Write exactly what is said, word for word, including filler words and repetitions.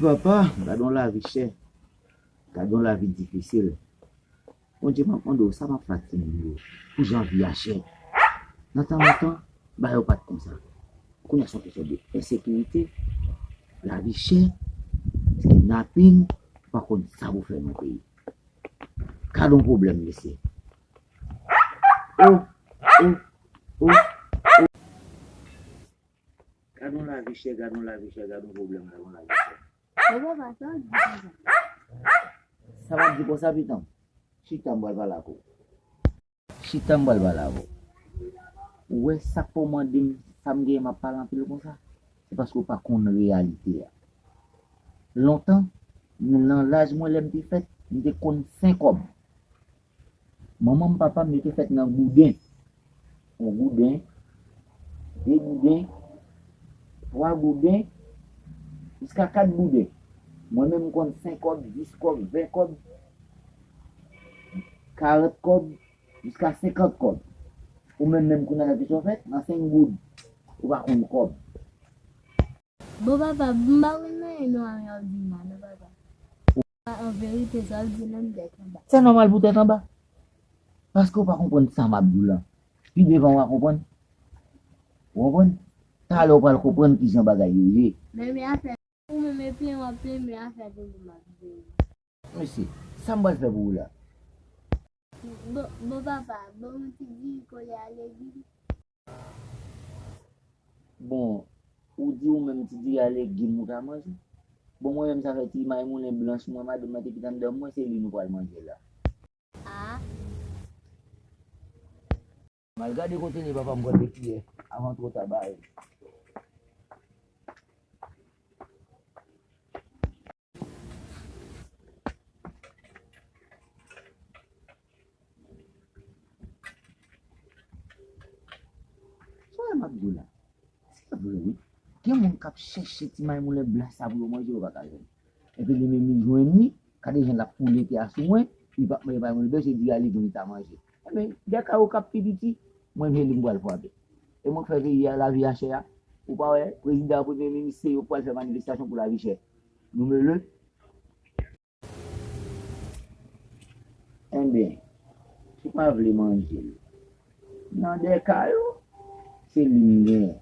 Papa, gad yon lavi chè, gad yon lavi difisil. Bondye, m ap mande w, sa m ap fè ak timoun yo? Pou jan vi a chè. Nan tan lontan, bagay yo pa t konsa. Kounye a se yon kesyon de ensekirite, lavi chè, kidnaping, ou pa konn sa pou fè nan peyi. Gad yon pwoblèm, mesye. O, o, o, o. Gad yon lavi chè, gad yon lavi chè, gad yon pwoblèm, gad yon lavi chè. Bon, papa, sa w di konsa? Sa m ap di konsa, pitit? Chita, m pral pale ak ou. Chita, m pral pale avè w. Ou wè sa k fè w mande m sa m genyen, m ap pale anpil konsa? Se paske w pa konn reyalite a. Lontan, nan laj mwen, lè m te fèt, m te konn senk kòb. Manman m, papa m, yo te fèt nan gouden. Yon gouden, de gouden, twa gouden, jiska kat gouden. Mwen menm, m konn senk kòb, dis kòb, ven kòb, karant kòb, jiska senkant kòb. Ou menm menm, kounye a, nan kesyon fèt, nan senk goud, ou pa konn kòb. Bon, papa, m pa konn anyen non, anyen w di m la non, papa. An verite, sa w di la, m tèt anba. Se nòmal pou tèt anba. Paske w pa konprann sa m ap di w lan. Pi devan w a konprann. Ou konprann? Talè w pral konprann kijan bagay yo ye. Men, men afè ou menm e plenyen w ap plenyen, men afè tonton m ap di w. Mesye, sa m pral fè pou ou la? Bon, bon papa, bon m ti diri kole a legim. Bon, ou di ou menm ti diri a legim ou ka manje? Bon, mwen menm sa fè ti may moulen blanch mwen, madanm nan te kite anndan mwen, se li nou pral manje la. Ah. M al gade kote l ye, papa, m pran de kiyè avan twò ta bare. Sa w wè m ap di w la? Se vre wi. Gen moun k ap chèche ti may moulen blanch sa pou yo manje, yo pa ka jwenn. Epi li menm li jwenn li, gade jan l ap poule tè a sou mwen, li p ap manje pa manje bèf, se di a li pou li ta manje. Enben, dèkay ou k ap pi piti, mwen menm se li m pral frape. E mwen k fè peyi a, lavi a chè a. Ou pa wè, prezidan, premye minis, se yo k pral fè manifestasyon pou lavi chè. Nou mele. Enben, si w pa vle manje l, nan dèkay ou, se li m genyen.